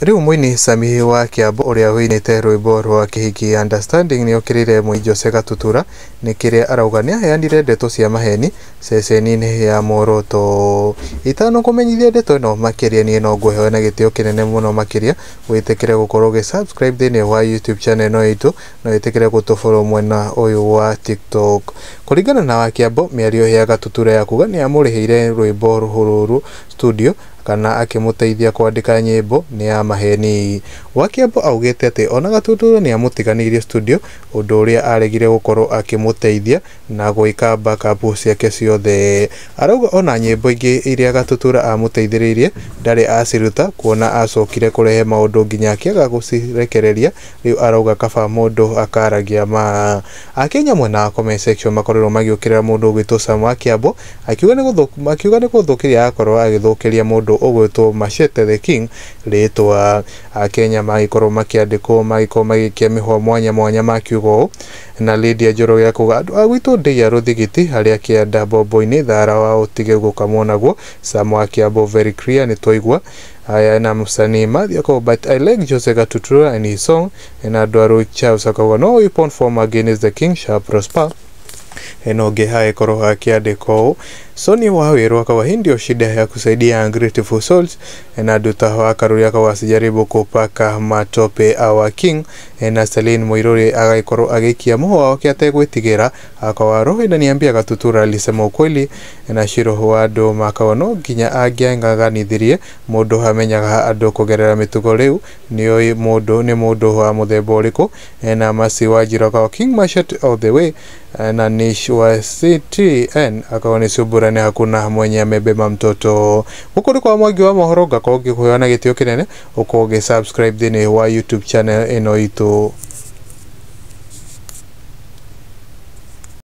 Rĩu mũini Sami wa Kĩambu ũrĩa ũinĩte rwĩmbo rwa kĩhiki Understanding nĩokĩrĩire mũini Jose Gatutura nĩ kĩrĩa arauga nĩaheanire ndeto cia maheni ceceni-inĩ ya Muoroto. Itanakũmenyithia ndeto ĩno makĩria niĩ no ngũhe na gĩtĩo kĩnene mũno makĩria wĩtĩkĩre gũkorwo ũgĩ subscribe thĩinĩ wa YouTube channel ĩno itũ na wĩtĩkĩre gũtũ mwena ũyũ wa TikTok. Kũringana na Wakĩambo, mĩario ya Gatutura ya kuga nĩamũrĩhĩire rwĩmbo rũrũ studio kana akĩmũteithia kwandĩka nyĩmbo nĩ ya maheni. Wakĩambo augĩte atĩ ona Gatutura nĩamũtiganĩirie studio ũndũ ũrĩa aregire gũkorwo akĩmũteithia na gwĩka backup ciake ciothe. Arauga ona nyĩmbo ingĩ iria Gatutura amũteithĩrĩirie ndarĩ aciruta kuona acokire kũrehe maũndũ nginya akĩaga gũcirekereria, rĩu arauga kaba mũndũ akaragia ma. Akenya mwena wa comment section makorirwo magĩũkĩrĩra mũndũ ũgwĩtwo Sam Wakĩambo akiuga nĩ gũthũkĩria akorwo agĩthũkĩria mũndũ ũgwĩtwo Machete the King rĩtwa. Akenya magĩkorwo makĩandĩkwo magĩkorwo magĩikia mĩhwa mwanya mwanya makiuga ũũ na Lydia Njoroge akuga andũ a gwitũ ndĩia rũthigiti harĩa kĩanda mbombo-inĩ thara wa ũtige gũkamwo naguo. Sam Wakĩambo very clear nĩtwaigua. Haya na msanii Mathew akauga but I like Jose Gatutura and his song, na andũ a Charles akauga no weapon form against the king shall prosper. Eno ũngĩ agĩkorwo akĩandĩka ũũ Sony Waweru akauga hii ndio shida ya kusaidia ungrateful souls, na Duta wa Karuri akauga asijaribu kupaka matope our king, na Celine Muiruri agagĩkorwo agĩikia mũhwa wake ategwĩtigĩra akauga roho inaniambia Gatutura alisema ukweli, na Shiro wa Ndũma akauga no nginya angĩang'ang'anithirie mũndũ amenyaga andũ kũgerera mĩtugo rĩu nĩoĩ mũndũ nĩ mũndũ wa mũthemba ũrĩkũ, na Mercy Wanjiru akauga King Machete all the way, na Nish wa CTN akauga ni subura ni hakuna mwenye amebeba mtoto. Gũkũ nĩ kwa Mwangi wa mohoro ngakorwo ngĩkũheo na gĩtĩo kĩnene ũkorwo ũgĩ subscribe thĩinĩ wa YouTube channel ĩno itũ.